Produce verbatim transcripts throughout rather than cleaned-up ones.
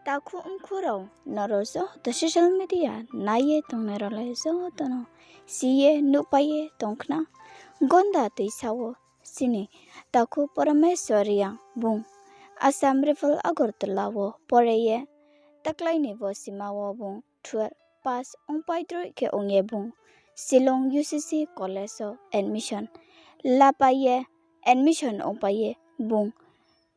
Takhu mkhu rao, nrao joto social media nai ye tongnai rao le joto no si ye nuhpai ye tong khna. Gonda toisa wo chini takhu Parameswar Reang bung Assam Rifle Agartala wo pore ye taklái ni bo sima wo bung twelve pass ongpai droi khe ong ye bung Shillong U C C College wo admission lapai ye, admission ongpai ye bung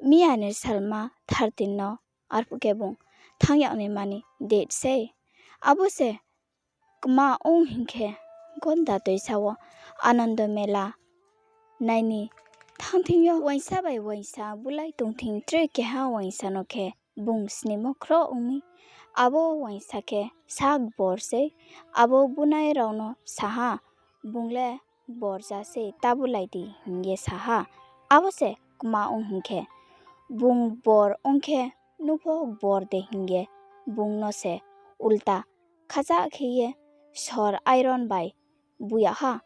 miya ni salma thirteen no arphuh khe bung thanng yag ni mani date sei. Abo se kma ong hing khe, Gonda toisa wo Anando Mela nai ni thanng thing yo uaingsa bai uaingsa bulai tong thing tre keha uaingsa no khe bung snimo khroh ong mi. Abo uaingsa khe sa gbor sei, abo bunai rao no sa ha, bung le gbor ja sei, ta bulai di hing ye sa ha. Abo se kma ong hing khe, bung gbor ong khe, nung pho gbor de hing ye bung no se ulta khacha khe ye sor iron bai bu yag ha,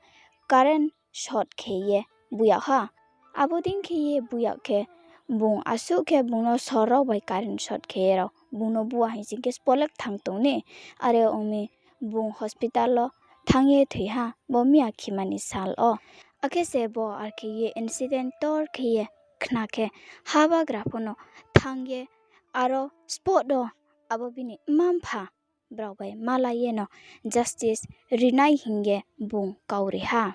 current short khe ye bu yag ha. Abo dei khe ye bu yag khe, bung asuh khe bung no sor rao bai current short khe ye rao bung no bu ya hing sing khe spot wo thanng tong ni. Are ong mi bung hospital wo thanng ye thoi ha, bo miya khimani sal wo. Akhe se bo are khe ye incident tor khe ye khna khe, habagra pho no thanng ye aro spot wo abo bini mma-mpha brao bai malai ye no justice rinai hing ye bung kau ri ha.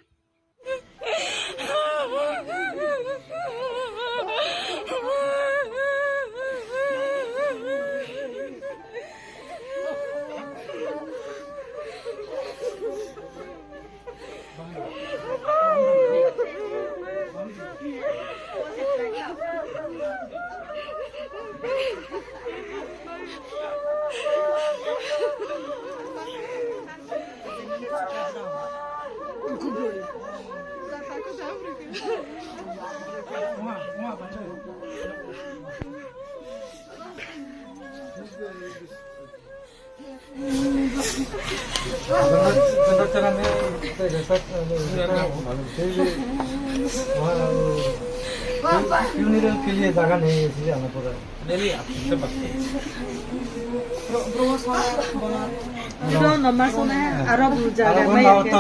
जनक, जनक चरण में तो रहता, अ, रहता हूँ। फिर भी वहाँ, अ, फ्यूनरल के लिए जगह नहीं है, इसलिए आना पड़ा। नहीं, नहीं, आप चिंता मत करिए। Iro no ma sona, aro bu jaga mai ya khe.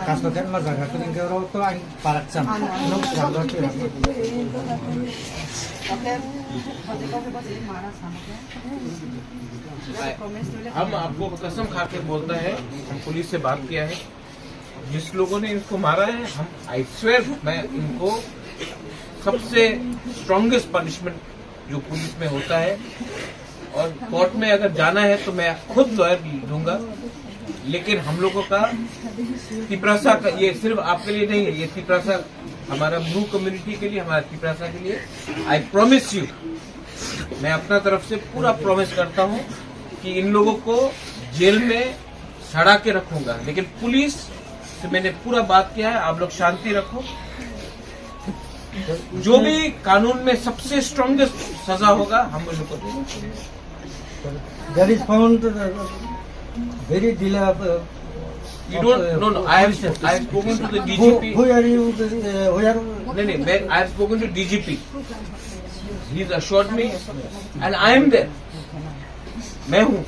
Kasto khe ma jaga khe, aro to ang parak cham. हम आपको कसम खा के बोलता है, हम पुलिस से बात किया है, जिस लोगों ने इसको मारा है, हम, I swear, मैं इनको सबसे स्ट्रॉन्गेस्ट पनिशमेंट जो पुलिस में होता है, और कोर्ट में अगर जाना है तो मैं खुद लॉयर दूंगा। लेकिन हम लोगों का तिपरासा का, ये सिर्फ आपके लिए नहीं है, ये तिपरासा, हमारा ब्रू कम्युनिटी के लिए, हमारा तिपरासा के लिए, आई प्रॉमिस यू, मैं अपना तरफ से पूरा प्रॉमिस करता हूँ कि इन लोगों को जेल में सड़ा के रखूंगा, लेकिन पुलिस से मैंने पूरा बात किया है, आप लोग शांति रखो। जो भी कानून में सबसे स्ट्रॉन्गेस्ट सजा होगा, हम उन लोग को देंगे। There is found, uh, very delay of, uh, You don't, uh, no, no, I have, I have spoken to the D G P. Who, who are you, uh, who are नहीं, नहीं, मैं, I have spoken to D G P. He has assured me, and I am there. मैं हूँ।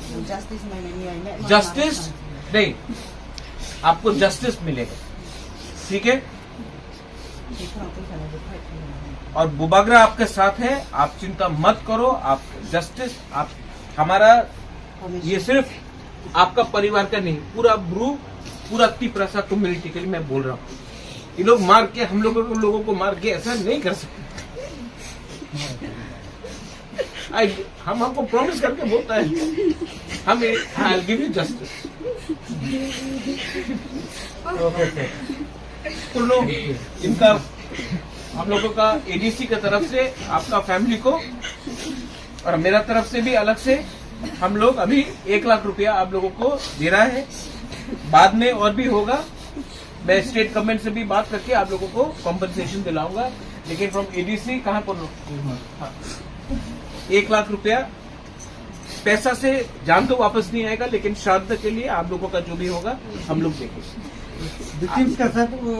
जस्टिस नहीं, आपको जस्टिस मिलेगा, ठीक है? और बुबागरा आपके साथ है, आप चिंता मत करो, आप जस्टिस, आप हमारा, ये सिर्फ आपका परिवार का नहीं, पूरा ब्रू, पूरा तिपरासा कम्युनिटी के लिए मैं बोल रहा हूँ। ये लोग मार के, हम लोगों को, लोगों को मार के ऐसा नहीं कर सकते। आई, हम आपको प्रॉमिस करके बोलता है, हम, I will give you justice. Okay sir. उन लोग, इनका, हम लोगों का एडीसी की तरफ से आपका फैमिली को और मेरा तरफ से भी अलग से हम लोग अभी एक लाख रुपया आप लोगों को दे रहा है। बाद में और भी होगा, मैं स्टेट गवर्नमेंट से भी बात करके आप लोगों को कॉम्पेंसेशन दिलाऊंगा। लेकिन फ्रॉम एडीसी कहाँ पर लो? हाँ। एक लाख रुपया पैसा से जान तो वापस नहीं आएगा, लेकिन श्राद्ध के लिए आप लोगों का जो भी होगा, हम लोग देंगे। विक्टिम्स का सर, वो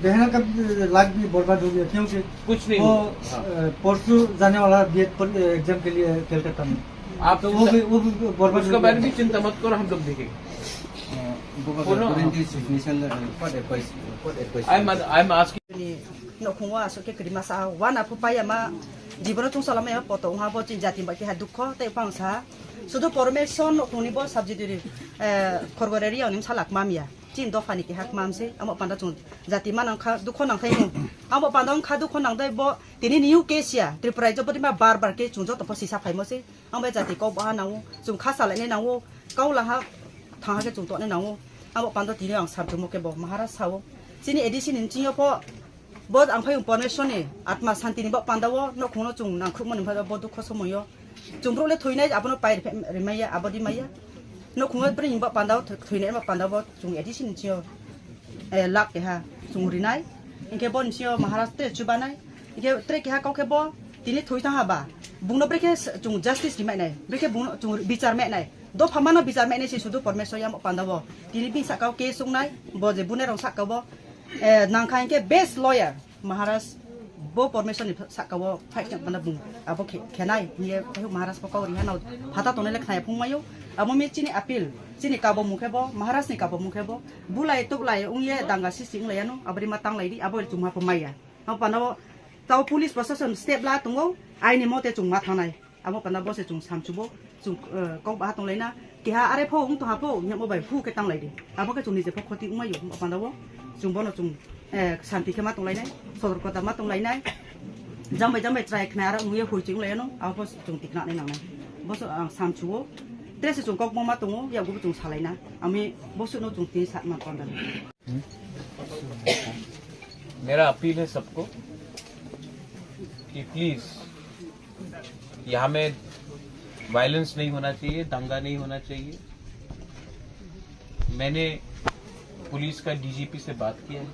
बहना का भी लाइफ भी बर्बाद हो गया, क्योंकि कुछ नहीं वो, हुआ। हाँ। अ, परसों जाने वाला बीएड पर, अ, एग्जाम के लिए कलकत्ता में। आप तो वो भी, वो भी बर्बाद हो गया। उसके बारे में चिंता मत करो, हम लोग देखेंगे। अ, वो बोलो। Volunteer resignation, a, what advice, what advice? I'm, I'm asking. Nouhkhong wo asuh khe krima sa ha, wana pho pai ya ma, jibon no chungsa lamai ya poto ong ha, bo chini jati bai keha dukho tei pang sa ha. Sudu Pormeshwar nouhkhong ni bo subsidiary, eh, khorgo reri ang ni bsala kmam ya. Chini dopha ni keha kmam sei, amo panda chung jati ma nang kha dukho nang thai mung. Amo panda ong kha dukho nang thai bo, tini ni U K sia, Tripura rajyo bodima bar bar khe chung joto pho sisa phaimo sei. Ang bai jati kau baha nang ou, chung kha salai nai nang ou, kau laha thang ha khe chung tongnai nang ou. Abo panda tini ang samchumo khe bo Maharaj sa ou. Chini A D C ni bsing yo pho, bo ang phai Pormeshwar ni atma santi ni bo panda wo, nouhkhong no chung nangkhruhmo ni bo dukho somoi yo. Chung brouh le thoinai, abo no pai rimai ya, abo di mai ya. Nouhkhong wo bri ni bo panda wo, thoinai bo panda wo, chung A D C ni bsing yo, eh, lakh keha chung rinai. Hing khe bo ni bsing yo Maharaj te chubanai. Hing khe tre keha kau khe bo, tini thoi thanng ha ba. Bung no brekhe s-, chung justice ri mai nai. Brekhe bung no chung bichar mai nai. Dopha ma no bichar mai nai se sudu Pormeshwar ya mo panda wo. Tini bini sahka wo case ong nai. Bo je bune rong sahka wo. Eh, nang kha hing khe best lawyer. Maharaj, bo Pormeshwar ni sahka wo fight khe panda bung. Abo khe, khe nai. Hing ye, Maharaj pho kau ri ha nao. Phata tongnai le khna ya phung mai ou. Abo mi chini appeal. Chini kabo mung khe bo. Maharaj ni kabo mung khe bo. Bulai tuklai ong ye danga sisi onglai ya no. Abo ri ma tanglai di. Abo ri chung ma pho mai ya. Abo panda wo tao police prosason step la tong ou, aini mote chung ma thanng nai. Abo panda bo se chung samchubo, chung, eh, kau baha tonglai na. Keha are pho ong tong ha pho, hing ye mo bai phu khe tanglai di. Abo khe chung nije pho khoti ongmai ou, abo panda wo. Chung bo no chung, eh, santi khe ma tonglai nai, sotorkota ma tonglai nai. Jang bai jang bai chrai khna aro nung ye hoi ching lai ya no, abo pho chung tikna nai nang nai. Bo se ang samchu ou, tre se chung kau ma tong ou, yakgu bo chung salai na. Ami bo se no chung tini sa ma panda. मेरा अपील है सबको कि प्लीज, यहाँ में वायलेंस नहीं होना चाहिए, दंगा नहीं होना चाहिए। मैंने पुलिस का डीजीपी से बात किया है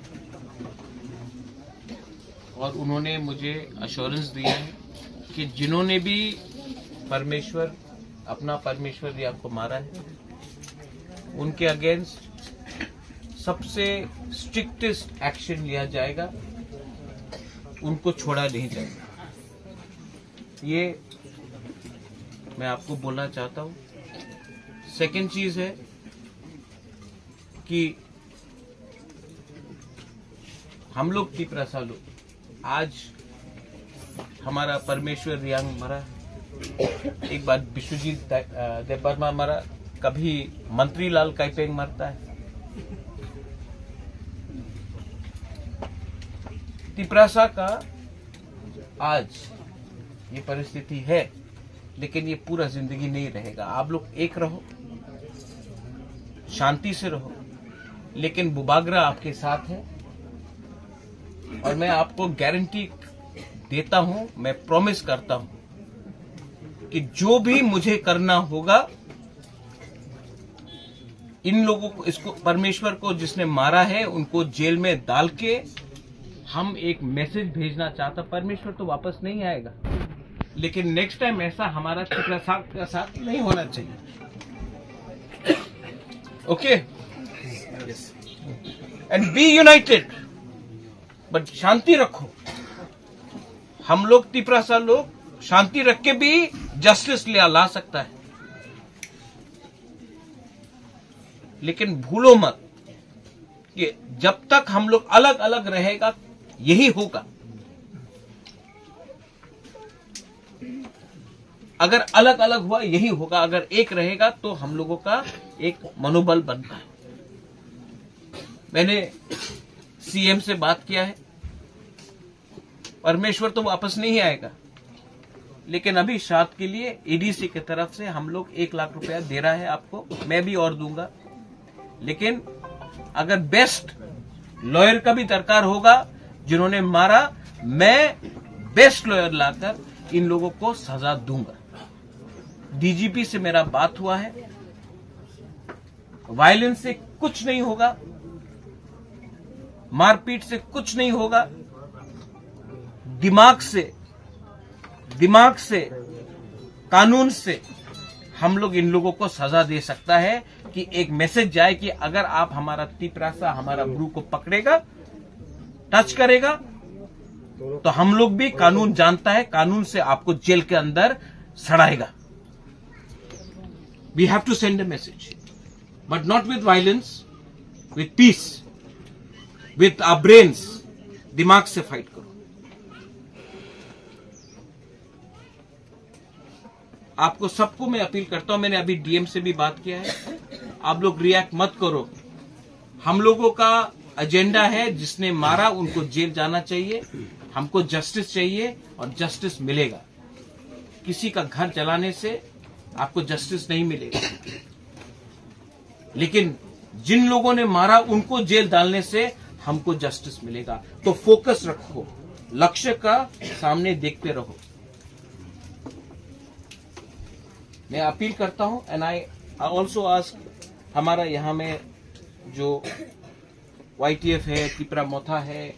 और उन्होंने मुझे अश्योरेंस दिया है कि जिन्होंने भी परमेश्वर, अपना परमेश्वर रियांग को मारा है, उनके अगेंस्ट सबसे स्ट्रिक्टेस्ट एक्शन लिया जाएगा, उनको छोड़ा नहीं जाएगा। ये मैं आपको बोलना चाहता हूँ। सेकंड चीज है कि हम लोग तिपरासा लोग, आज हमारा परमेश्वर रियांग मरा, एक बार विश्वजीत दा-, अ, देबबर्मा मरा, कभी मंत्री लाल काइपेंग मरता है। तिपरासा का आज ये परिस्थिति है, लेकिन ये पूरा जिंदगी नहीं रहेगा। आप लोग एक रहो, शांति से रहो, लेकिन बुबाग्रा आपके साथ है। और मैं आपको गारंटी देता हूं, मैं प्रॉमिस करता हूं कि जो भी मुझे करना होगा, इन लोगों को, इसको, परमेश्वर को जिसने मारा है, उनको जेल में डाल के हम एक मैसेज भेजना चाहता। परमेश्वर तो वापस नहीं आएगा, लेकिन नेक्स्ट टाइम ऐसा हमारा तिपरासा का साथ नहीं होना चाहिए। Okay? And be united, but शांति रखो। हम लोग तिपरासा लोग शांति रख के भी जस्टिस ले ला सकता है, लेकिन भूलो मत कि जब तक हम लोग अलग-अलग रहेगा, यही होगा। अगर अलग-अलग हुआ, यही होगा। अगर एक रहेगा, तो हम लोगों का एक मनोबल बनता है। मैंने सीएम से बात किया है। परमेश्वर तो वापस नहीं आएगा, लेकिन अभी श्राद्ध के लिए एडीसी की तरफ से हम लोग एक लाख रुपया दे रहा है आपको, मैं भी और दूंगा। लेकिन अगर बेस्ट लॉयर का भी दरकार होगा, जिन्होंने मारा, मैं बेस्ट लॉयर लाकर इन लोगों को सजा दूंगा। डीजीपी से मेरा बात हुआ है, वायलेंस से कुछ नहीं होगा, मारपीट से कुछ नहीं होगा, दिमाग से, दिमाग से, कानून से हम लोग इन लोगों को सजा दे सकता है कि एक मैसेज जाए कि अगर आप हमारा तिपरासा, हमारा ब्रू को पकड़ेगा, टच करेगा, तो हम लोग भी कानून जानता है, कानून से आपको जेल के अंदर सड़ाएगा। We have to send a message, but not with violence, with peace, with our brains। दिमाग से फाइट करो। आपको सबको मैं अपील करता हूं, मैंने अभी डीएम से भी बात किया है, आप लोग रिएक्ट मत करो। हम लोगों का एजेंडा है, जिसने मारा उनको जेल जाना चाहिए, हमको जस्टिस चाहिए और जस्टिस मिलेगा। किसी का घर जलाने से आपको जस्टिस नहीं मिलेगा, लेकिन जिन लोगों ने मारा उनको जेल डालने से हमको जस्टिस मिलेगा। तो फोकस रखो, लक्ष्य का सामने देखते रहो। मैं अपील करता हूं, and I, I also ask, हमारा यहाँ में जो वाईटीएफ है, तिपरा मोथा है,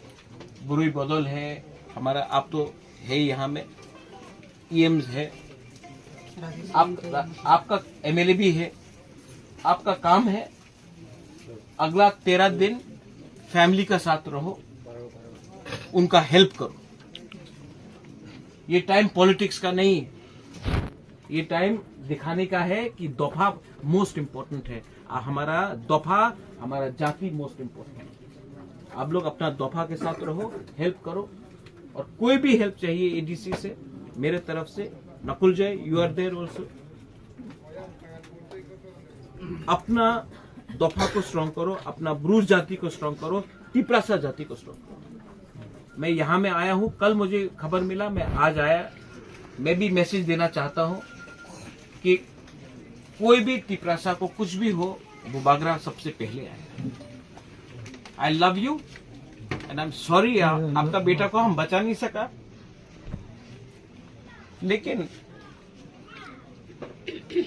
बुरुई बदल है, हमारा, आप तो है यहाँ में, ईएम्स है, आप, आपका एमएलए भी है, आपका काम है अगला तेरह दिन फैमिली का साथ रहो, उनका हेल्प करो। ये टाइम पॉलिटिक्स का नहीं, ये टाइम दिखाने का है कि दोफा मोस्ट इंपॉर्टेंट है। आ, हमारा दोफा, हमारा जाति मोस्ट इंपॉर्टेंट है। आप लोग अपना दोफा के साथ रहो, हेल्प करो, और कोई भी हेल्प चाहिए एडीसी से, मेरे तरफ से, नकुल जय, you are there also। अपना दोफा को स्ट्रॉन्ग करो, अपना ब्रू जाति को स्ट्रॉन्ग करो, तिपरासा जाति को स्ट्रॉन्ग करो। मैं यहाँ में आया हूँ, कल मुझे खबर मिला, मैं आज आया। मैं भी मैसेज देना चाहता हूँ कि कोई भी तिपरासा को कुछ भी हो, बुबाग्रा सबसे पहले आएगा। I love you and I'm sorry, आपका बेटा को हम बचा नहीं सका, लेकिन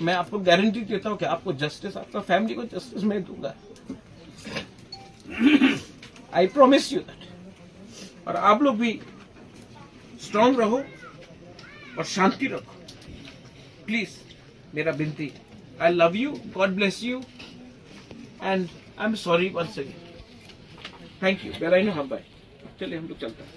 मैं आपको गारंटी देता हूं कि आपको जस्टिस, आपका फैमिली को जस्टिस मैं दूंगा। I promise you that। और आप लोग भी स्ट्रांग रहो और शांति रखो, प्लीज, मेरा विनती। I love you, God bless you and I am sorry once again। Thank you। बेलाइन हांबाय। चलिए, हम लोग चलते हैं।